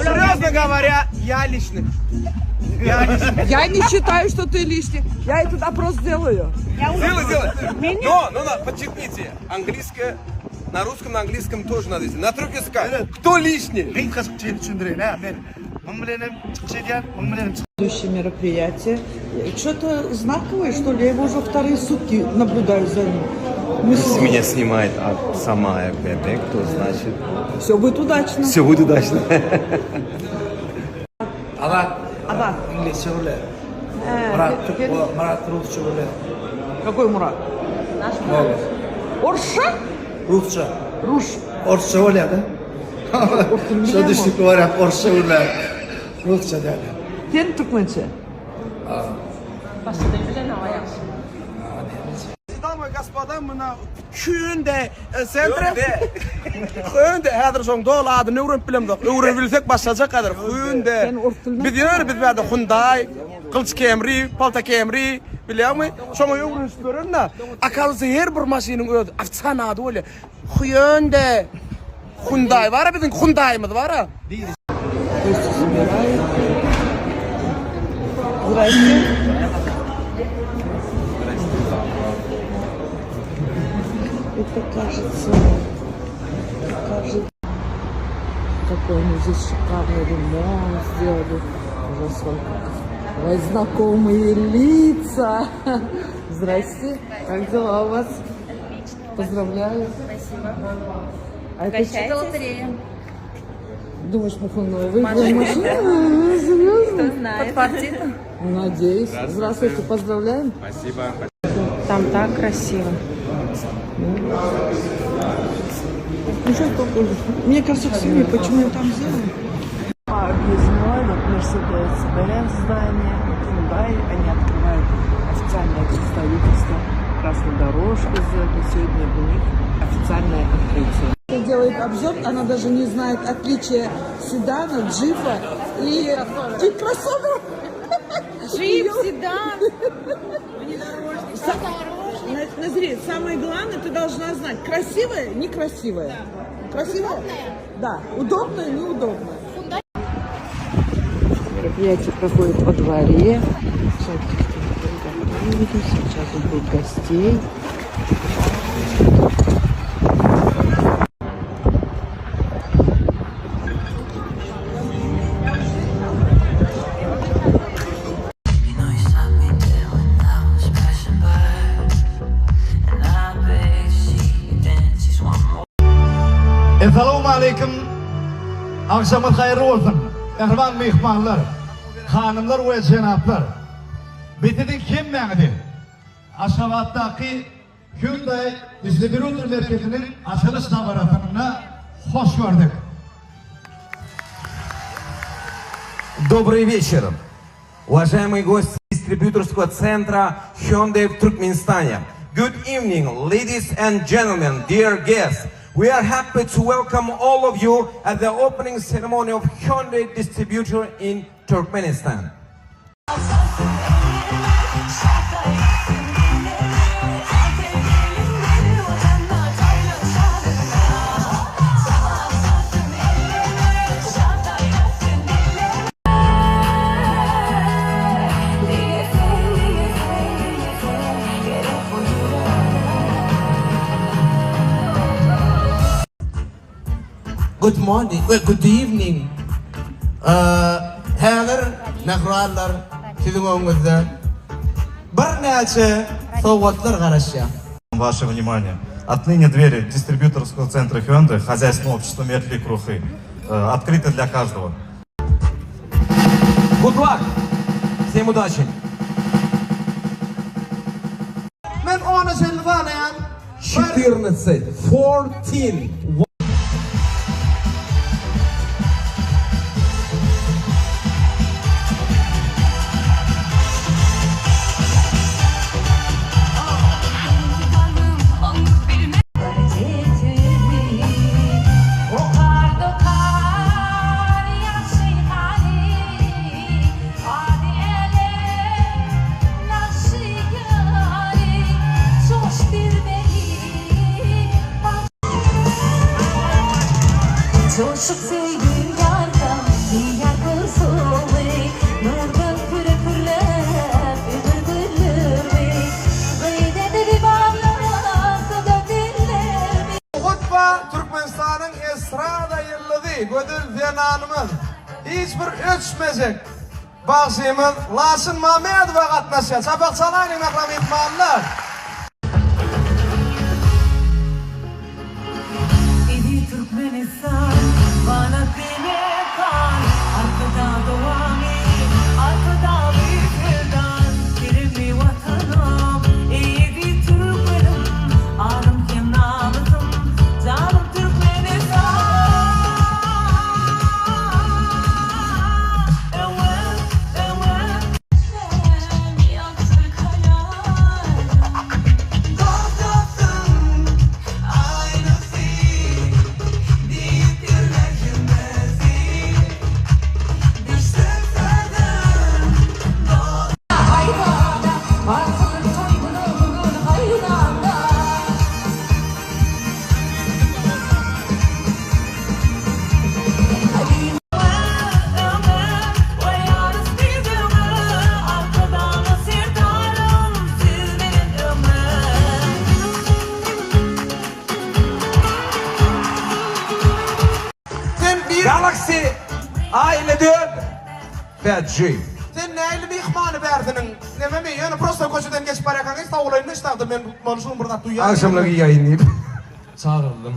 Серьезно говоря, я лишний. Я лишний. Я не считаю, что ты лишний. Я этот опрос сделаю. Сделай, сделай. Но, но, но, подчеркните, английское, на русском, на английском тоже надо сделать. На трех языках. Кто лишний? Gysgajyk şeýle düşündireýin hä, men muň bilenem çykyş edýän, muň bilenem çykyş Следующее мероприятие. Что-то знаковое, что ли? Я его уже вторые сутки наблюдаю за ним. Мы с- Меня снимает а сама Бебек, то значит... Все будет удачно. Все будет удачно. Azat Azat. iňlisçe gürlär. Myrat türk, Myrat rusça gürlär. Какой Мурат? Boldy. Orsça? Rusça. Rus. Orsça bolýar-da. Şo düşnükli wariant orsça gürlär. Rusça däl. Sen türkmençe. Дамы и господа, мы на Hyundai Sentra. Hyundai häzir şoň doly adyny öwrenip bilemzok. Öwrenip bilsek başlajak häzir. Hyundai. Sen ors dilini Biz ýöne biz bärde Hyundai, Gylyç Camry, Palta Camry bilýäňmi? Şoňa öwrenişip ýören-de. Оказывается, her bir maşynyň öz ofitsial ady bolýar. Hyundai. Hyundai bar-a biziň Hyundai'miz bar-a. Гости собирают. Здрасте. Это кажется, кажется, какой они здесь шикарный ремонт сделали. Уже сколько. Ой, знакомые лица. Здрасте. Как дела у вас? Отлично. Поздравляю. Спасибо. А это Это лотерея. Думаешь, мы выиграем машину? Серьезно? Кто знает. Подфартит. Надеюсь. Здравствуйте, поздравляем. Там так красиво. Ну что такое? Мне кажется, к семье, почему я там сделала? По объездной, вот Mercedes-Benz здание, вот Hyundai, они открывают официальное представительство, красную дорожку сделали. Сегодня у них официальное открытие. Делает обзор, она даже не знает отличия седана, джипа и, и кроссовера. Джип, седан. На- Назри, самое главное, ты должна знать, красивая, некрасивая. Красивая? Да. Удобная, неудобная. Мероприятие проходит во дворе. Смотрите, приготовили. Сейчас вот будет гостей. You know you saw me there when I was passing by, and I bet she dances one more. Essalawmaleýkim. Agşamyňyz haýyrly bolsun. Mähriban myhmanlar, hanymlar we jenaplar. Biz siziň hemmäňizi Aşgabatdaky Hyundai distributor merkeziniň açylyş dabarasynda hoş gördük. Добрый вечер, уважаемые гости дистрибьюторского центра Hyundai в Туркменистане. Good evening, ladies and gentlemen, dear guests. We are happy to welcome all of you at the opening ceremony of Hyundai distributor in Turkmenistan. Good morning, well, good evening. Häzir mähribanlar siziň öňüňizde birnäçe sowgatlar garaşýar. Ваше внимание. Отныне двери дистрибьюторского центра Hyundai хозяйственного общества Мертлик Рухы э, открыты для каждого. Good luck! Всем удачи! Men ona çenli sanaýan. 14, 14. myhmanymyz, hiç bir öçmejek bagşymyz Laçyn Mamedowa gatnaşýar. Çapak çalaýlyň mähriban myhmanlar! Eziz Türkmenistan, ganatly mekan, Arkada dowamy, Arkadagly Serdar, Keremli Watanym, eý eziz türkmenim, Arym hem namysym, janym Türkmenistan! Öňe, öňe! Sen ýagtyr kaýanym, Dogdasyn aýnasy, Diýip ýörler hemmesi. Düşsek serden Haýrana, Arzyly toý güni bu gün haýrana. Sen bir Galaxy A54 5G. Sen nähili myhmany bärsiniň? Nememi? Ýöne prosta köçeden geçip barýarkaň hiç sag bolaýyn diş dagda men bolşuň bir zat duýýan. Agşamlyk iýäýin diýip. Çagyryldym.